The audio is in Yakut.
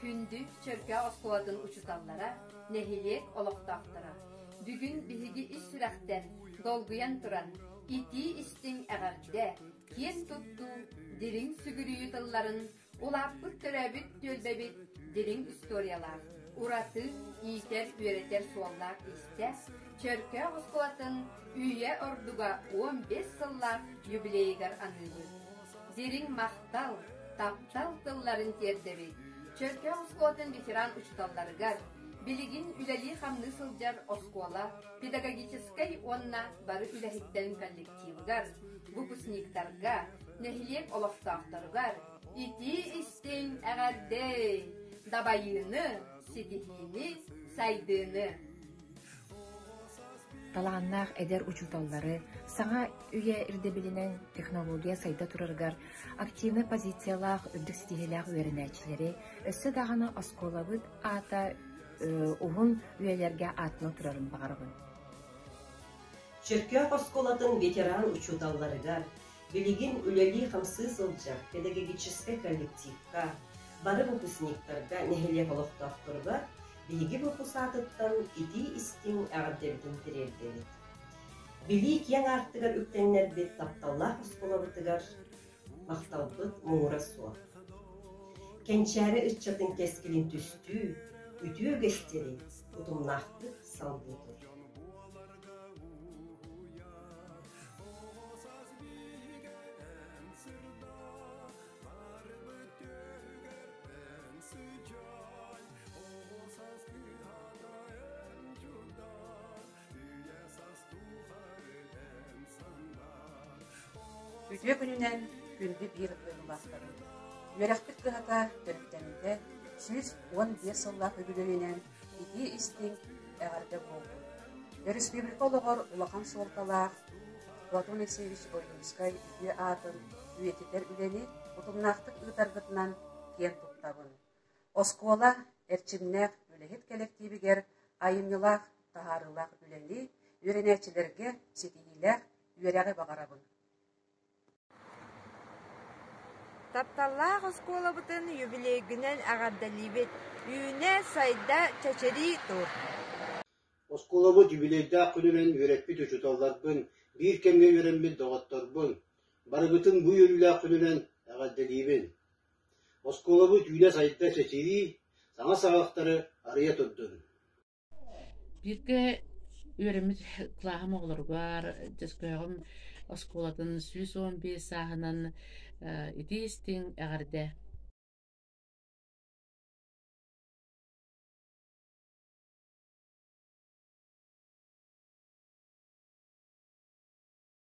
Күндү Чөркөөх оскуолатын учууталлара, нэһилиэк олохтоохторо! Бүгүн биһиги ис сүрэхтэн долгуйан туран, итии-истиҥ эҕэрдэ, киэн туттуу, дириҥ сүгүрүйүү тылларын Улааппыт төрөөбүт түөлбэбит дириҥ историялаах, ураты иитэр-үөрэтэр суоллаах-иистээх Чөркөөх оскуолатын үйэ ордуга 15 сыллаах юбилейыгар аныыбыт. Дириҥ махтал, таптал тылларын тиэрдэбит Чөркөөх оскуолатын ветеран учууталларыгар, билигин үлэлии-хамныы сылдьар оскуола педагогическай уонна бары үлэһиттэрин коллективыгар, выпускниктарга, нэһилиэк олохтоохторугар итии-истиҥ эҕэрдэ! Дабайыыны, ситиһиини, сайдыыны! Талааннаах эдэр учууталлары саҥа үйэ ирдэбилинэн технология сайда турарыгар активнай позициялаах үрдүк ситиһиилээх үөрэнээччилэри өссө даҕаны оскуолабыт аата уһун үйэлэргэ ааттана турарын баҕарабын. Чөркөөх оскуолатын ветеран учууталларыгар, билигин үлэлии-хамсыы сылдьар педагогическай коллективка, бары выпускниктарга, нэһилиэк олохтоохторугар биһиги выпуск аатыттан итии-истиҥ эҕэрдэбитин тириэрдэбит. Билии киэҥ аартыгар үктэннэрбит тапталлаах оскуолабытыгар махталбыт муҥура суох. Кэнчээри ыччатын кэскилин түстүү, үтүө үгэстэри утумнаахтык салгыы тур. Үтүө күнүнэн күндү биир дойдулаахтарым! Үөрэхпит кыһата төрүттэммитэ 115 сыллаах үбүлүөйүнэн итии-истиҥ эҕэрдэ буоллун! Өрөспүүбүлүкэ олоҕор улахан суолталаах Платон Алексеевич Ойуунскай үтүө аатын үйэтитэр үлэни утумнаахтык ыытаргытынан киэн туттабын. Оскуола эрчимнээх үлэһит кэлэктиибигэр айымньылаах, таһаарыылаах үлэни, үөрэнээччилэргэ ситиһиилээх үөрэҕи баҕарабын. Тапталлаах оскуолабытын юбилейгынан эҕэрдэлиибит! Үүнэ, сайда, чэчирии тур! Оскуолабыт юбилейдаах күнүнэн үөрэппит учууталларбын, биир кэмҥэ үөрэммит доҕотторбун, барыгытын бу үөрүүлээх күнүнэн эҕэрдэлиибин! Оскуолабыт үүнэ-сайда чэчирии, саҥа саҕахтары арыйа турдун! Бииргэ үөрэммит кылааһым оҕолоругар Чөскөөҕүм оскуолатын 115 сааһынан итии-истиҥ эҕэрдэ!